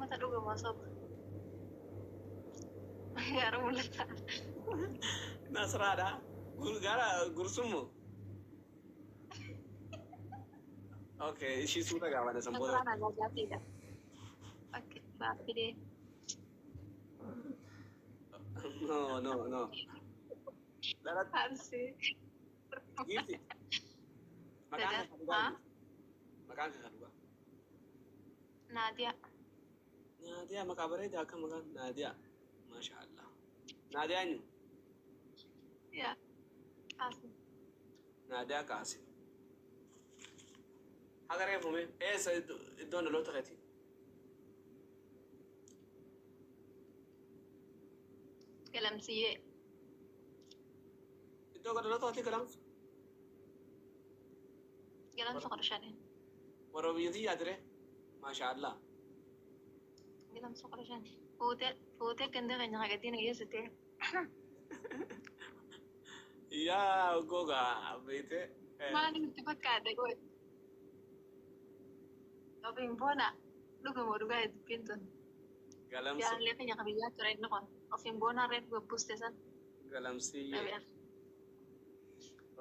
Uummata dhugumaa soba. Gaara mul'ata. Nasraadha. Gara gursummoo. Okay, ishii suuta gaafadha san booda. Nasraan agaajaatiidha. Okay, baafidee. No, no, no. Dhala Arsii. giifti. Maqaan Dada. kee kan dhugaa Haa? eenyu? Maqaan kee kan dhugaa. Naadiyaa. Naadiyaa, maqaa bareedaa akka maqaan Naadiyaa. Maasha Allah. Naadiyaa eenyu? Yaa. Qaasim. Naadiyaa Qaasim. Haga reefume eessa iddoon dhaloota keetii? Galamsiyyee. Iddoo dhaloota keetii galamsu? Galamsa 15. Warra biyya tiyyaa ture. Maasha Allah. Galamsa 15. Fuutee fuutee ganda keenya hagatiin geessite. Yaa gogaa beekte. Maali nutti fakkaate qoy? Ofiin boona dhuguma dhugaa dubbiin tun. Galamsa. Jaalallee keenya kan biyyaa ture inni kun. Ofiin boonaa reefu gabbuuste san. Galamsiyyee. Dhabeera.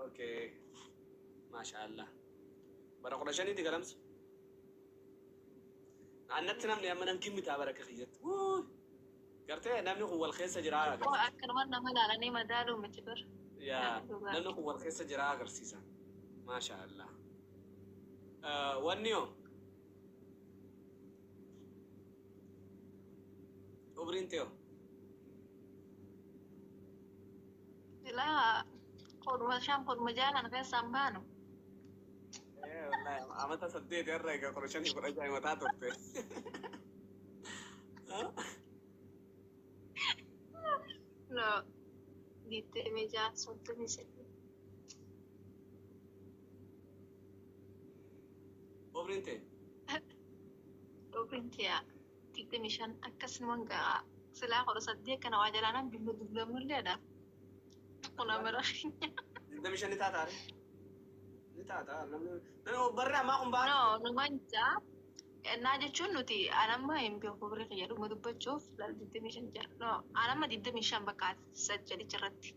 Okay. Maasha Allah. Bara 15tti galamsa. Annatti namni amma nan gimmitaa bara akka kiyyatti. Wuuy. Gartee namni kun wal keessa jiraa agarsiisa. Akkanuma nama ilaalanii madaaluu miti bar. Yaa, namni kun wal keessa jiraa agarsiisa. Maasha Allah. Wanni hoo? Umriin ta'e hoo? Silaa 15 16 kana keessaan baanu. Wallahi amata 8 irra egaa 15 16 mataa turte. No. 26, 33. Umriin ta'e? Umriin tiyaa 25 akkasumaan ga'a. Silaa 18 kana waa jalaanan billu dublamnulleedha. Kun amara. 25 ni taataare? Ni taata. Namni barri ammaa kun ba'a. No, numan jaa. Naa jechuun nuti anamma hin beeku umrii kiyya dhuma dubbachuuf laal 25 jira. No, anamma 25 bakka sajjalicha irratti.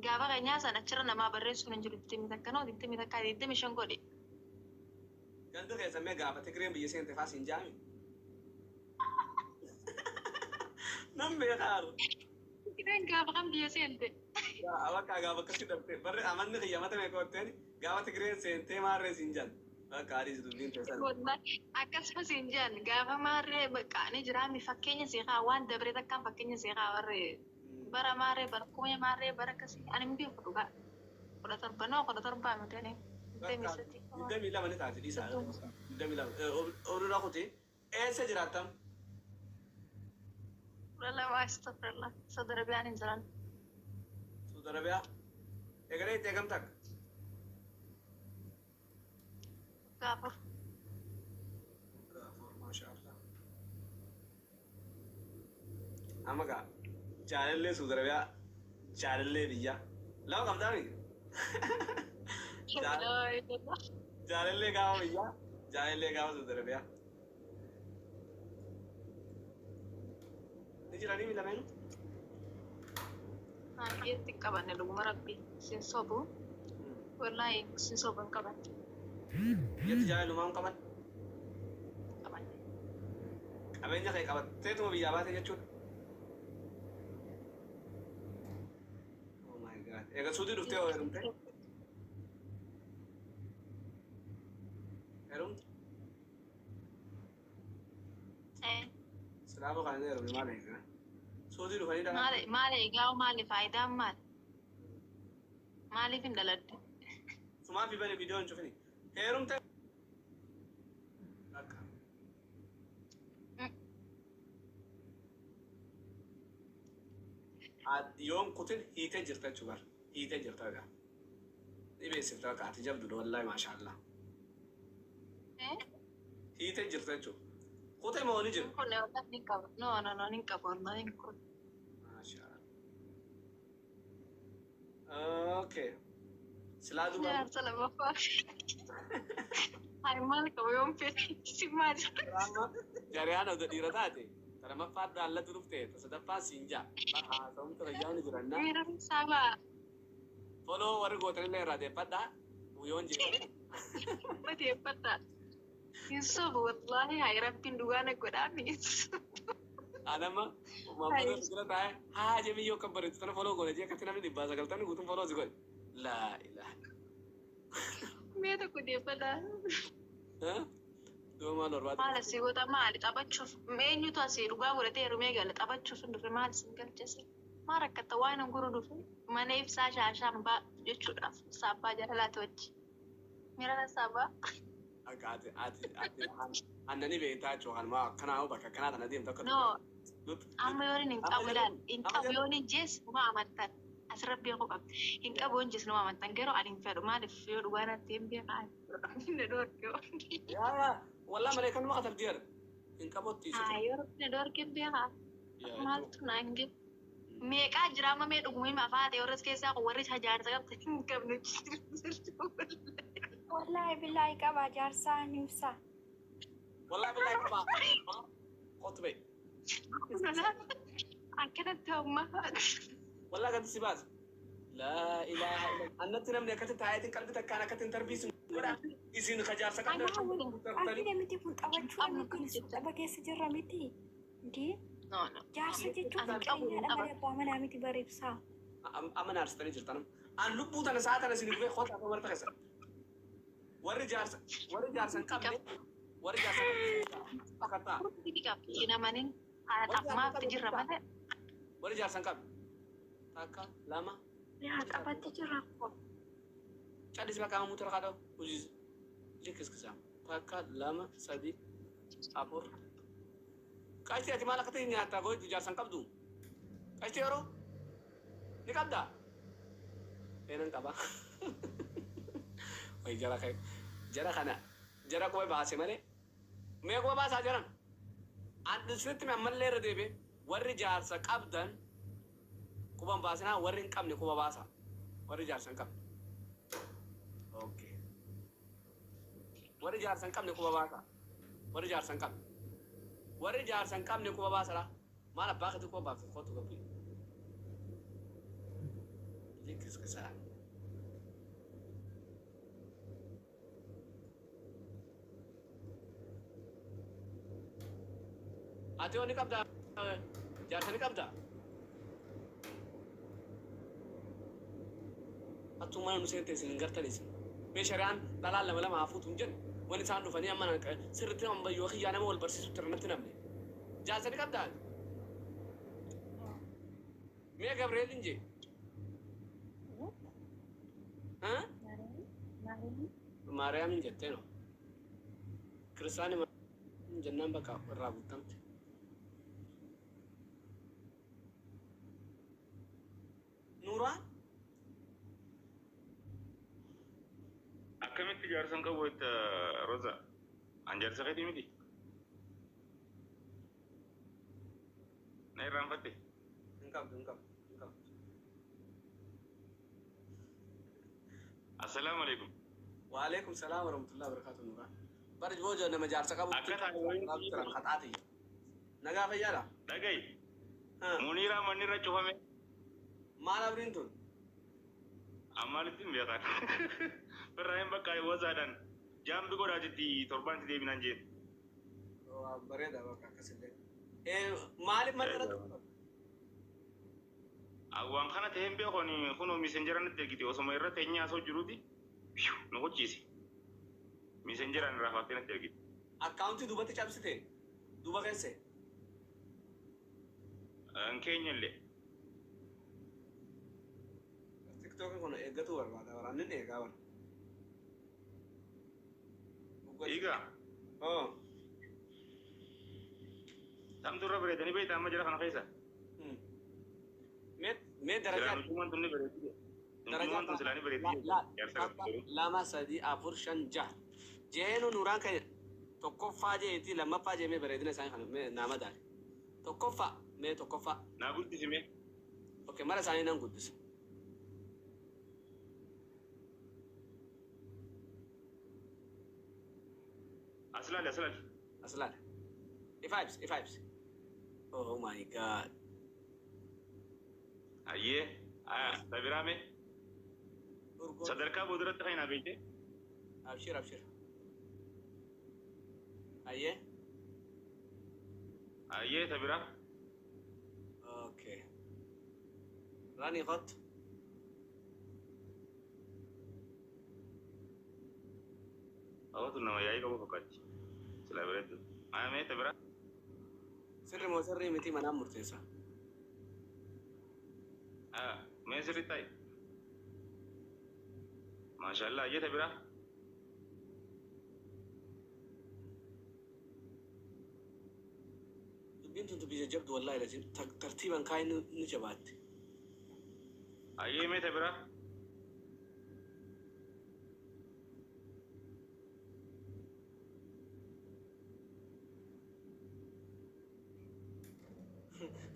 Gaafa keenyaa san achirra namaa barreessuun hin jiru digdamii takka noo digdamii takka 25 godhe. Ganda keessa mee gaafa Tigreen biyya seente faa siin jaami? Nan beekaaru. Tigreen gaafa kan biyya seente. Bakka gaafa akkasii dhabte barri amanni kiyya mata meeqa qotteen gaafa Tigreen seentee maarree siin jaan. Bakka adiis dubbiin teessan. Wallahi akkasumas hin jedhan gaafa maarree bakka ni jiraami fakkeenya seeqaa waan dabree takkaan fakkeenya seeqaa warri bara maarree bara kumee maarree bara akkasii ani hin beeku dhugaa. 17 noo 17 miti ani 23. 22 ni taati dhiisaa. 22. Oduudha kuti eessa jiraattam? 12 astagfirullah. Saudi Arabiyaan hin jiran. Saudi Arabiyaa. Egalee itti eegam takka? Waggaa 4. Waggaa 4, maasha Allah. Amma gaa jaalallee Saudi Arabiyaa jaalallee biyyaa lama qabdaa miti? Jaalallee gaafa biyyaa jaalallee gaafa Saudi Arabiyaa. Ni jiranii mi lameenuu? Baay'eetti hin qabanne dhuguma rabbi sin sobu. Wallaahi sin sobu hin qabanne. Biyyatti jaalalumaa hin qaban? Hin qabanne. Qabeenya kee qabatteetuma biyyaa baate jechuudha? Oh my God. Eega suutii dhuftee hoo heerumte? Heerumte? Ee. Silaafuu kan hin heerumne maal eega? Suutii dhufanii dhala. Maali maali egaa maali faayidaan maali? Maaliif hin dhaladde? Sumaa fi bani viidiyoo hin cufini. Heerumte? Bakka. Yoon kutin hiitee jirta jechuu bar. Hiitee jirta egaa. Ni beeksifta bakka ati jabduudha wallahi maashaallah. Hiitee jirta jechuudha. Kutee moo ni jira? Kun wallahi ni qaba. No no no ni qaba wallahi hin kun. Maashaallah. Okay. Silaa duuba. Jaarsa lammaffaa. Hai maal qaba yoon fedhe si maal Amma jariyaan odoo dhiira taate ta lamaffaa daallatu dhufte ta sadaffaa siin jaa. Haasa'umsa fayyaa'uun jiranna. Miira sabaa. Foloo warri gootanillee irraa deeffadhaa. Yoon jee. Mateeffadha. Hin sobu wallaahi hai rabbiin dhugaa na godhaa miis. Anama maamiltoota bira taa'ee haa jee biyyoo kan bareedu tana foloo goone jee akkatti namni 190 guutuun foloo si godhe. Laa ilaaha. Mee tokko deeffadha. Duuba maal barbaadu? Maal asii goota maali taphachuuf eenyutu asii dhugaa godhatee heerumee gala taphachuuf hin dhufe maal isin galchise? Maal rakkatta waan hin guru dhufe mana ibsaa shaashaan baa jechuudhaaf saabbaa jaalalaati wajji. Miira saabaa. Akka ati ati ati annani beektaa jechuun kanuma akkanaa bakka akkanaa tana deemtu akka No, amma yoon hin qabu ilaal hin qabu yoon hin jees numa amantan asirra beekuu qabdi. Hin qabu yoon jees numa amantan garuu ani hin fedhu maaliif yoo dhugaa natti hin beekaa na dhoorke. Yaa wallaa malee kanuma katabdii jira. Hin qabutti. Haa yoo na dhoorke hin beekaa maaltu na hin gee. Meeqaa jira amma mee dhuguma hima afaa ta'e warras keessaa kun warri jaarsa qabdan hin qabnu. Wallaahi billaahi qaba jaarsaa ni ibsa. Wallaa billaa qabaa. Qottu ba'e. Akkanatti amma. Wallaa gadi si baasa. Laa ilaaha illa. Annatti namni akkatti taa'eetiin qalbii takkaan akkatti hin tarbiisu godha. Isin ka jaarsa qabdan. Argina miti kun taphachuu miti tapha keessa jirra miti. Indii No, no. jaarsa jechuun Ani qabu fakkeenyaadha malee abbaa manaa miti bara ibsaa. Amma naarsitanii jirtan. An lubbuu tana sa'a tana isin dhufee kootaa akka marta keessa. Warri jaarsa hin qabne warri jaarsa fakkataa. Hin amanin haala xapmaatti jirra malee. Warri jaarsa hin qabne. Takka lama Yaa taphatti jirra. Callis bakka amma mutura kaadha hojii likiskisa. Takka lama sadi afur. Qashti ati maal akka ta'e nyaattaa gootu jaarsa hin qabdu. Qashti yeroo ni qabdaa? Eenan qaba. Wayi jara kana jara kana jara quba baase malee mee quba baasaa jaran. An isinitti mee ammallee irra deebi'e warri jaarsa qabdan quba hin baasinaa, warri hin qabne quba baasa. Warri jaarsa hin qabne. Okay. Warri jaarsa hin qabne quba baasa. Warri jaarsa hin qabne. Warri jaarsa hin qabne quba baasadha. Maal abbaa keetii quba baafte kootu gabbii. Likiskisaa. Ati yoo ni qabdaa? Jaarsa ni qabdaa? Attuu mana nu seente isin hin gartan isin. Mee shari'aan dhalaan lama lama hafuutu hin jennu. Wani isaan dhufanii amma sirriitti nama yoo kiyyaa nama wal barsiisutti irratti namne. Jaarsa ni qabdaa? Mee Gabriel hin jee? Maariyaam hin jettee no. Kiristaani jennaan bakka irraa guutamte. Nuuraa? Akkamitti jaarsa hin qabu jetta Roza? An jaarsa keetii miti? Na irraanfatte? Hin qabdu, hin qabdu, hin qabdu. Assalaamu alaikum. Waalaikum salaam warahmatullahi wabarakatuh Nuuraa. Bari booja nama jaarsa qabu. Akka taate wayii Turan haxaati. Nagaa fayyaadha? Dhagayi. Muniiraa manni irra cufame. Maal abriin tun? Ammaalitti hin beekan. Birraahin bakka wazaadhaan jaambi godhaatitti torbaan itti deebinaan jeen. Bareeda bakka akkasillee. Maaliif manni irratti cufame? Waan kana ta'een beekon kunoo Messengeraan natti ergite osoma irra teenyee haasa'u jiruuti nu qochiise. Messengeraan irraa faaftee natti ergite. Akkaawuntii duubatti cabsite? Duuba keesse? Hin keenya illee. TikTokin kun eeggatu barbaada. Waraanni eegaa bara. Egaa Oh. tamtu irra bareedanii beektaa amma jara kana keessa. Mee mee Silaa darajaa nutumaan tun ni bareeddi. Nutumaan tun silaa ni bareeddi. Jaarsa qabdu. Lama sadi afur shan jaha. Jeenu nuraan kan tokkoffaa jeeti lammaffaa jee mee bareedina isaanii kana mee naa madaali. Tokkoffaa mee tokkoffaa. Naa guddisime. Okay, mara isaanii nan guddisa. As laali, as laali. As laali. Ifa ibsi, ifa ibsi. Oh my God. Ayyee. Ta biraa mee? Urgoo. Sadarkaa boodarratti kan hin beekte. Abshir, abshir. Ayyee. Ayyee, ta biraa. Okay. Rani qot. Awwatu nama yaa'ii qabu fakkaatti. Silaa bareeddu. Mee ta biraa. Sirri moo sirrii miti manaan murteessa. Mee sirri ta'i. Maashaallah, ayyee, ta biraa. Dubbiin tun dubbii jajjabdu wallaahi lazim tartiiban kaa'in ni jabaatti. Ayyee, mee ta biraa.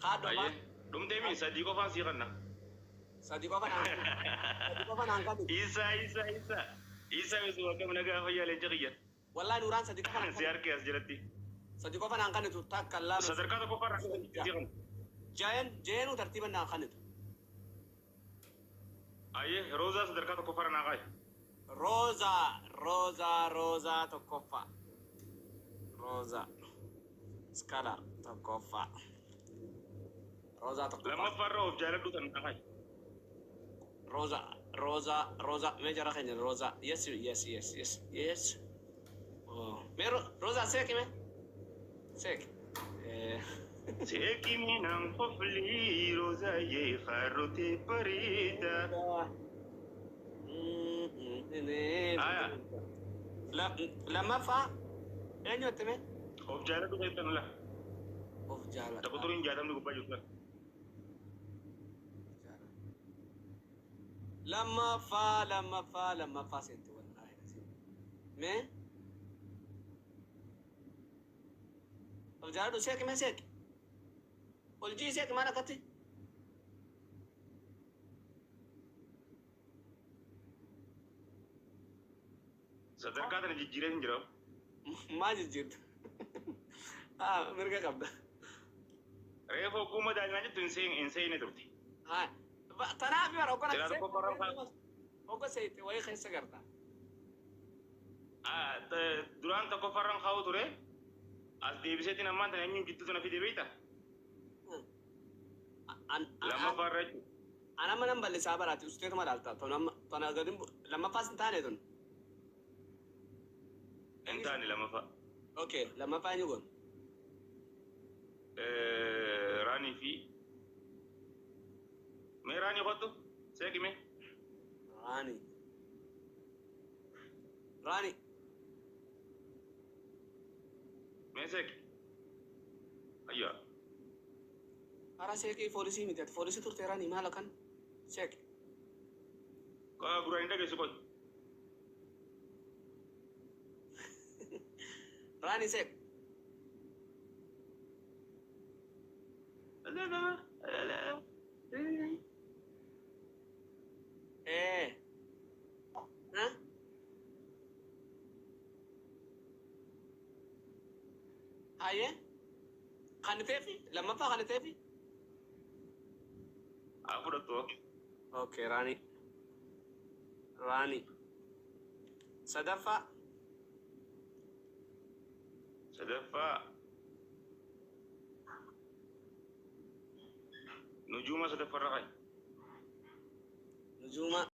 Haadha. Ayyee. Dhumtee mi sadii qofaan sii kanna. Sadii qofa naan sadii qofa naan qabi. Isa, isa, isa. Isa misuma kam nagaa fayyaa leenca kiyya. Wallaahi Nuuraan sadii qofa naan Si harkee as jalatti. Sadii qofa naan kanitu takka lama. Sadarkaa tokkoffaarra sii kanna. Jayen jeenuu tartiiban naan kanitu. Ayyee, Roozaa sadarkaa tokkoffaarra naa kaa'i. Roozaa, Roozaa, Roozaa tokkoffaa. Roozaa. Iskalar tokkoffaa. Roozaa tokkoffaa. Lammaffaarra of jaaladhu tan naa kaa'i. Roozaa, Roozaa, Roozaa. Mee jara keenya Roozaa. Yes, yes, yes, yes, yes. Oh. Mee Roozaa seeqi mee. Seeqi. Seeqi minaan qofli Roozaayyee harrotee bareeda. Aya. Lammaffaa eenyutti mee? Of jaaladhu keessan la. Of jaaladha. Tokko turiin 60ni gubbaa jirtu. Lammaffaa, lammaffaa, lammaffaa seente wallaahi. Mee? Of jaaladhu seeqi mee seeqi. Ol jii seeqi maal akkatti? Sadarkaa tana jijjiiree hin jira. Maal jijjiirta? Ah, mirga qabda. Reefu hogguu daa'imman jettu hin seene turte. Haa. Tanaaf bara hoggana Silaa tokkoffaarra hogga seete wayii keessa garta. Duraan tokkoffaarraan kaa'u ture. As deebiseetiin ammaan tana eenyuun jidduu tana fide beekta? Lammaffaarra jechuudha. An amma nan bal'isaa baraati usteetuma laalta. Tona gadi lammaffaas hin taane tun. Hin taane lammaffaa. Okay, lammaffaa eenyu goon? Raanii fi mee raanii kottu seeqi mee. Raani. Raani. Mee seeqi. Ayyaa. Hara seeqii foolisii miti ati foolisii turte Raani maal akkan seeqi. Guraan hin dhageessu qoy. Raani seeqi. Ee. Ha? Hayyee. Kaniteefi lammaffaa kaniteefi. Haa fudhattu. Okay, Raani. Raani. Sadaffaa. Sadaffaa. Nujuuma sadaffaarra kaa'i. Nujuuma.